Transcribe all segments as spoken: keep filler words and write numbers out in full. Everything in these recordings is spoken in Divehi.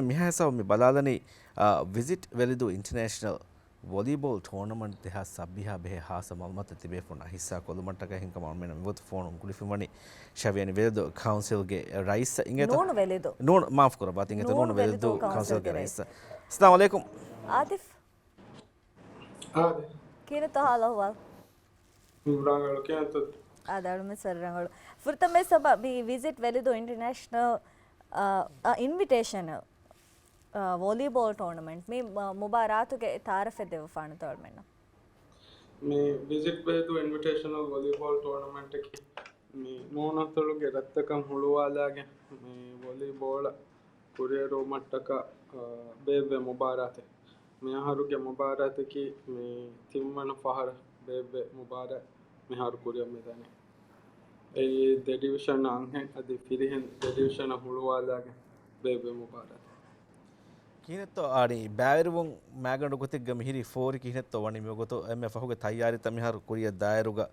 މިހާ ހިސާބު މި ބަލާލަނީ، އާ، ވިޒިޓް ވެލިދޫ އިންޓަރނޭޝަނަލް ވޮލީބޯލް ޓޫނަމަންޓް ދެހާސް ސައްބީހާ ބެހޭ ހާއްސަ މައުލޫމާތު ތިބޭފުޅުންނާ ހިއްސާ ކޮށްލުމަށްޓަކައި ހިންގަމާ އަޅުމެން މިވަގުތު ފޯނު ހުޅުވިފައިވަނީ ޝަވިޔަނި ވެލިދޫ ކައުންސިލްގެ ރައީސް އިނގޭތޯ؟ ނޫނު ވެލިދޫ. ނޫނު، މާފު ކުރައްވާތި އިނގޭތޯ؟ ނޫނު ނޫނު ވެލިދޫ ވެލިދޫ ކައުންސިލްގެ ކައުންސިލްގެ ރައީސް. ރައީސް. އައްސަލާމު އަލައިކުމް. އާތިފް. އާދެ. ކިހިނެއްތޯ ހާލު އަހުވާލު؟ ރަނގަޅު ކިހިނެއްތޯ؟ އާދެ، އަޅުމެން ސަރު ރަނގަޅު. ފުރަތަމަ ސަބަ މި ވިޒިޓް ވެލިދޫ އިންޓަރނޭޝަނަލް، އާ، އާ، އިންވިޓޭޝަނަލް، އާ، ވޮލީބޯލް ޓޫނަމަންޓް މި، އާ، މުބާރާތުގެ ތައާރަފެއް ދެއްވަފާނެތޯ އަޅުމެންނަށް؟ މި ވިޒިޓް ވެލިދޫ އިންވިޓޭޝަނަލް ވޮލީބޯލް ޓޫނަމަންޓަކީ މި ނޫނަތޮޅުގެ ރަށްތަކަށް ހުޅުވާލާގެން މި ވޮލީބޯޅަ ކުރިއެރުވުމަށްޓަކާ، އާ، ބޭއްވޭ މުބާރާތެއް. މި އަހަރުގެ މުބާރާތަކީ މި ތިންވަނަ ފަހަރަށް ބޭއްވޭ މުބާރާތް މިހާރު ކުރިއަށް މިދަނީ. އެއީ ދެ ޑިވިޝަން އަންހެން އަދި ފިރިހެން ދެ ޑިވިޝަނަށް ހުޅުވާލާގެން ބޭއްވޭ މުބާރާތެއް. ކިހިނެއްތޯ އަނެއް ބައިވެރިވުން މާގަނޑު ގޮތެއްގަ މިހިރީ ފޯރި ކިހިނެއްތޯ ވަނީ މިވަގުތު އެންމެ ފަހުގެ ތައްޔާރީތައް މިހާރު ކުރިއަށް ދާއިރުގަ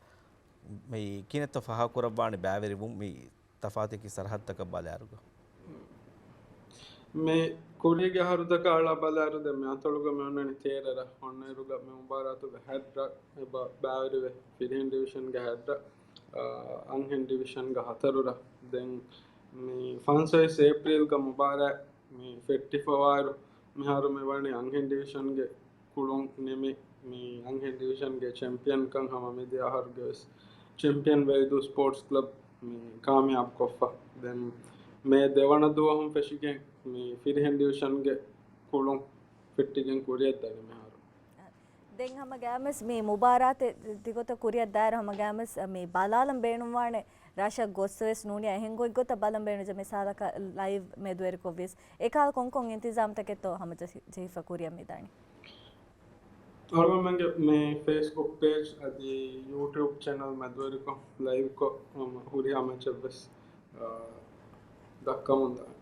މި ކިހިނެއްތޯ ފާހަގަކުރައްވާނެ ބައިވެރިވުން މި ތަފާތަކީ ސަރަހައްދަކަށް ބަލާއިރުގަ؟ މި ކުރީގެ އަހަރުތަކަށް އަޅާ ބަލާއިރު ދެން މި އަތޮޅުގަ މި އޮންނަނީ ތޭރަ ރަށް. އޮންނައިރުގަ މި މުބާރާތުގަ ހަތް ރަށް އެބަ ބައިވެރިވޭ. ފިރިހެން ޑިވިޝަންގެ ހަތް ރަށް، އާ، އަންހެން ޑިވިޝަންގެ ހަތަރު ރަށް. ދެން މި ފަންސަވީސް އޭޕްރީލްގަ މުބާރާތް މި ފެއްޓިފަވާއިރު، މިހާރު މި ވަނީ އަންހެން ޑިވިޝަންގެ ކުޅުން ނިމި، މި އަންހެން ޑިވިޝަންގެ ޗެމްޕިއަންކަން ހަމަ މިދިޔަ އަހަރުގެ ވެސް ޗެމްޕިއަން ވެލިދޫ ސްޕޯޓްސް ކްލަބް މި ކާމިޔާބު ކޮށްފަ. ދެން މޭ ދެވަނަ ދުވަހުން ފެށިގެން މި ފިރިހެން ޑިވިޝަންގެ ކުޅުން ފެއްޓިގެން ކުރިއަށް ދަނީ މިހާރު. ދެން ހަމަ ގާމެސް މި މުބާރާތެއް ތިގޮތަށް ކުރިއަށް ދާއިރު ހަމަ ގާމެސް މި ބަލާލަން ބޭނުންވާނެ ރަށަށް ގޮއްސަވެސް ނޫނިއްޔާ އެހެން ގޮތްގޮތަށް ބަލަން ބޭނުންޖެ މިސާލަކަށް ލައިވް މެދުވެރިކޮށްވިޔަސް އެކަހަލަ ކޮންކޮން އިންތިޒާމްތަކެއްތޯ ހަމަ ޖެހި-، ޖެހިފަ ކުރިއަށް މިދާނީ؟ އަޅުގަނޑުމެންގެ މި ފޭސްބުކް ޕޭޖް އަދި ޔޫޓިއުބް ޗެނަލް މެދުވެރިކޮށް ލައިވްކޮށް ހަމަ ހުރިހާ މެޗެއްވެސް، އާ، ދައްކަމުންދާނެ.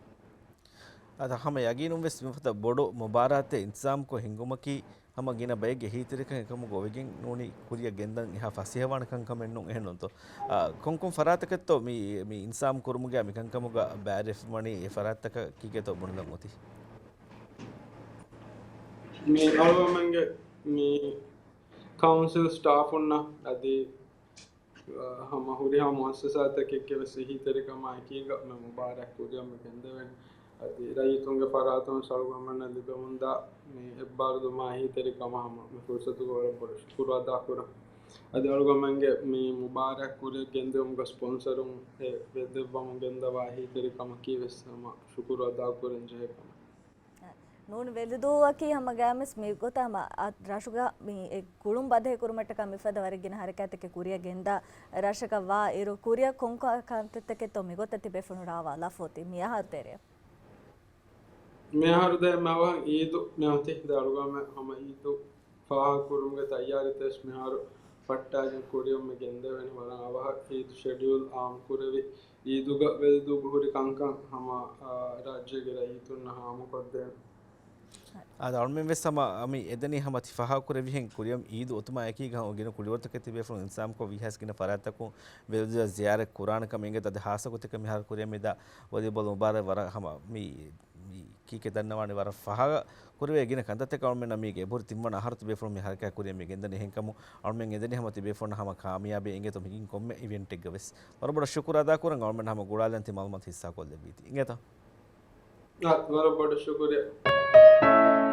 އަދި ހަމަ ޔަގީނުންވެސް މިފަދަ ބޮޑު މުބާރާތެއް އިންތިޒާމްކޮށް ހިންގުމަކީ ހަމަ ގިނަ ބައެއްގެ އެހީތެރިކަން އެކަމުގަ އޮވެގެން ނޫނީ ކުރިއަށް ގެންދަން އެހާ ފަސޭހަވާނެ ކަންކަމެއް ނޫން އެހެންނޫންތޯ؟ އާ، ކޮންކޮން ފަރާތަކެއްތޯ މި، މި އިންތިޒާމް ކުރުމުގައި މިކަންކަމުގަ ބައިވެރިވެފަވަނީ އެ ފަރާތްތަކަށް ކީކޭތޯ ބުނެލަން އޮތީ؟ މި އަޅުގަނޑުމެންގެ މި ކައުންސިލް ސްޓާފުންނަށް އަދި ހަމަ ހުރިހާ މުއައްސަސާތަކެއްގެ ވެސް އެހީތެރިކަމާ އެކީގަ މި މުބާރާތް ކުރިއަށް މި ގެންދެވެން. އަދި ރައްޔިތުންގެ ފަރާތުން އަޅުގަނޑުމެންނަށް ލިބެމުންދާ މި އެއްބާރުލުމާ އެހީތެރިކަމަށް ހަމަ މި ފުރުސަތުގަ ވަރަށް ބޮޑަށް ޝުކުރު އަދާކުރަން. އަދި އަޅުގަނޑުމެންގެ މި މުބާރާތް ކުރިއަށް ގެންދިއުމުގަ ސްޕޮންސަރުން އެ ވެދެއްވަމުން ގެންދަވާ އެހީތެރިކަމަކީ ވެސް ހަމަ ޝުކުރު އަދާކުރަން ޖެހޭ ކަމެއް. ނޫން ވެލިދޫއަކީ ހަމަ ގާމެސް މި ގޮތަށް ހަމަ އަ، ރަށުގަ މި އެ ގުޅުން ބަދަހި ކުރުމަށްޓަކާ މިފަދަ ވަރަށް ގިނަ ހަރަކާތެއް ކުރިއަށް ގެންދާ ރަށަކަށް ވާ އިރު، ކުރިއަށް ކޮން ކަ، ކަންތައްތަކެއްތޯ މިގޮތަށް ތިބޭފުޅުން ރާވާލާފަ އޮތީ މި އަހަރު ތެރެއަށް؟ މި އަހަރު ދެ މަހު އީދު މި އޮތީ. ދެ އަޅުގަނޑުމެން ހަމަ އީދު ފާހަގަކުރުމުގެ ތައްޔާރީތައް ވެސް މިހާރު ފައްޓާގެން ކުރިއަށް މި ގެންދެވެނީ. ވަރަށް އަވަހަށް އީދު ޝެޑިއުލް އާއްމު ކުރެވި، އީދުގަ ވެލިދޫގަ ހުރި ކަންކަން ހަމަ، އާ، ރާއްޖޭގެ ރައްޔިތުންނަށް ހާމަކޮށްދޭން. އާދެ، އަޅުމެން ވެސް ހަމަ މި އެދެނީ ހަމަ ތި ފާހަގަކުރެއްވިހެން ކުރިއަށް އީދު އޮތުމާ އެކީގަ ހަމަ ގިނަ ކުޅިވަރުތަކެއް ތިބޭފުޅުން އިންތިޒާމްކޮށް ވީހާވެސް ގިނަ ފަރާތްތަކުން ވެލިދޫއަށް ޒިޔާރަތް ކުރާނެ ކަމަށް އިނގޭތޯ. އަދި ހާއްސަ ގޮތެއްގަ މިހާރު ކުރިއަށް މިދާ ވޮލީބޯލް މުބާރާތް ވަރަށް ހަމަ މި މި ކީކޭ ދަންނަވާނީ ވަރަށް ފަހަގަ ކުރެވޭ ގިނަ ކަންތައްތަކެއް. އަޅުމެންނަށް މީގެ އެބަހުރި ތިންވަނަ އަހަރު ތިބޭފުޅުން މި ހަރަކާތް ކުރިއަށް މި ގެންދަނީ. އެހެންކަމުން އަޅުމެން އެދެނީ ހަމަ ތިބޭފުޅުންނަށް ހަމަ ކާމިޔާބެއް އިނގޭތޯ މިގިން ކޮންމެ އިވެންޓެއްގަ ވެސް. ވަރަށް ބޮޑަށް ޝުކުރު އަދާކުރަން އަޅުމެން ހަމަ ގުޅާލަން ތި މައުލޫމާތު ހިއްސާކޮށްލެއްވީތީ. އިނގޭތަ؟ އާ، ވަރަށް ބޮޑަށް ޝުކުރިއްޔާ.